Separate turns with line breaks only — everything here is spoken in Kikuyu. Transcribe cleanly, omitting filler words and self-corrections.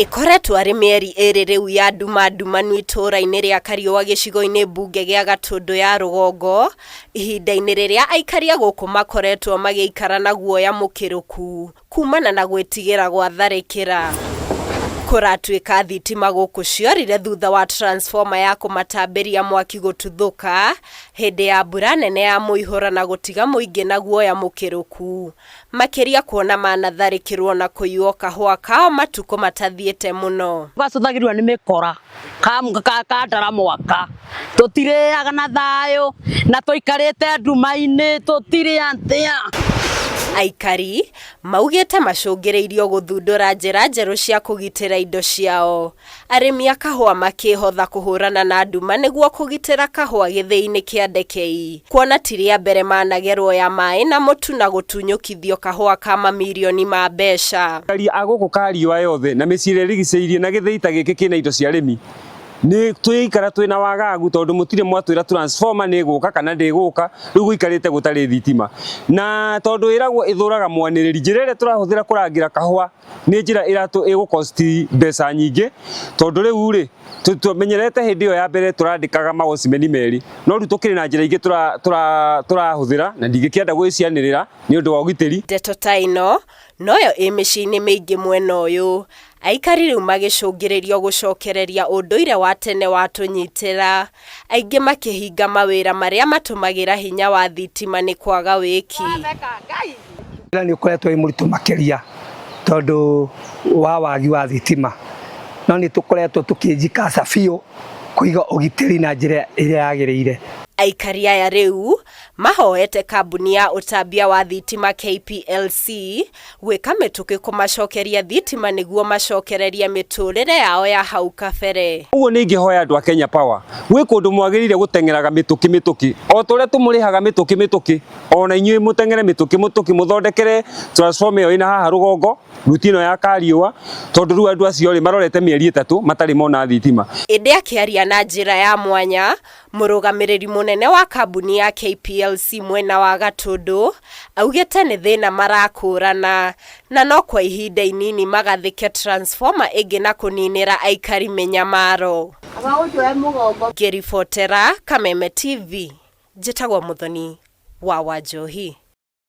Ĩkoretwo arĩ mĩeri ĩrĩ rĩu ya nduma ndumanu itũũra-inĩ rĩa Kariũa gĩcigo-inĩ mbunge gĩa Gatũndũ ya Rũgongo, ihinda-inĩ rĩrĩa aikari a gũkũ makoretwo magĩikara na guoya mũkĩrũku kumana na gwĩtigĩra gwa tharĩkĩra. Kũratuĩka thitima gũkũ ciorire thutha wa transformer ya kũmatambĩria mwaki gũtuthũka hĩndĩ ya mbura nene ya mũihũro na gũtiga mũingĩ na guoya mũkĩrũku. Makĩria kuona manatharĩkĩrwo na kũiywo kahũa kao matukũ matathiĩte mũno.
Gacũthagĩrĩrio nĩ mĩkora ka ndara mwaka tũtirĩaga na thayũ na tũikarĩte nduma-inĩ tũtirĩ atĩa.
Aikari maugĩte macũngĩrĩirio gũthundũra njĩra njerũ cia kũgitĩra indo ciao. Arĩmi a kahũa makĩhotha kũhũrana na nduma nĩguo kũgitĩra kahũa gĩthĩi-inĩ kĩa Ndekei, kuona ti rĩa mbere managerwo ya maĩ na mũtu na gũtunyũkithio kahũa ka mamirioni ma mbeca.
Aikari a gũkũ Kariũa yothe na mĩciĩ ĩrĩa ĩrigicĩirie na gĩthĩi ta gĩkĩ kĩna indo cia arĩmi nĩ tũikara twĩna wagagu tondũ mũtirĩ mwatwĩra transformer nĩ ĩgũka kana ndĩgũka, rĩu gũikarĩte gũtarĩ thitima. Na tondũ ĩragwo ĩthũraga mwanĩrĩri, njĩra ĩrĩa tũrahũthĩra kũrangĩra kahũa nĩ njĩra ĩratũ ĩgũ cost mbeca nyingĩ tondũ rĩu rĩ tũmenyerete hĩndĩ ĩyo ya mbere tũrandĩkaga mawocimeni merĩ no rĩu tũkĩrĩ na njĩra ingĩ tũrahũthĩra na ndingĩkĩenda gũgĩcianĩrĩra nĩ ũndũ wa ũgitĩri.
Ndeto ta ĩno noyo ĩ mĩciĩ-inĩ mĩingĩ mwena ũyũ, aikari rĩu magĩcũngĩrĩrio gũcokereria ũndũire wa tene wa tũnyitĩra, aingĩ makĩhinga mawĩra marĩa matũmagĩra hinya wa thitima nĩ kwaga wĩki.
Wĩra nĩ ũkoretwo wĩ mũritũ makĩria tondũ wa wagi wa thitima, no nĩ tũkoretwo tũkĩnjikaca biũ kũiga ũgitĩri na njĩra ĩrĩa yagĩrĩire.
Aikari aya rĩu mahoete kambuni ya ũtambia wa thitima KPLC gwĩka mĩtũkĩ kũmacokeria thitima nĩguo macokererie mĩtũrĩre yao ya hau kabere.
Ũguo nĩ ingĩhoya andũ a Kenya Power, gwĩ kũndũ mwagĩrĩire gũteng'eraga mĩtũkĩ mĩtũkĩ, o ta ũrĩa tũmũrĩhaga mĩtũkĩ mĩtũkĩ, ona inyuĩ mũteng'ere mĩtũkĩ mũtũkĩ mũthondekere transformer ĩyo ĩna haha rũgongo ruti ĩno ya Kariũa, tondũ rĩu andũ acio rĩ marorete mĩeri ĩtatũ matarĩ mona thitima.
Ĩndĩ akĩaria na njĩra ya mwanya, mũrũgamĩrĩri mũnene wa kambuni ya KPLC mwena wa Gatũndũ augĩte nĩ thĩna marakũrana na no kwa ihinda inini magathĩke transformer ĩngĩ na kũninĩra aikari mĩnyamaro. Ngĩribotera Kameme TV, njĩtagwo Mũthoni wa Wanjohi.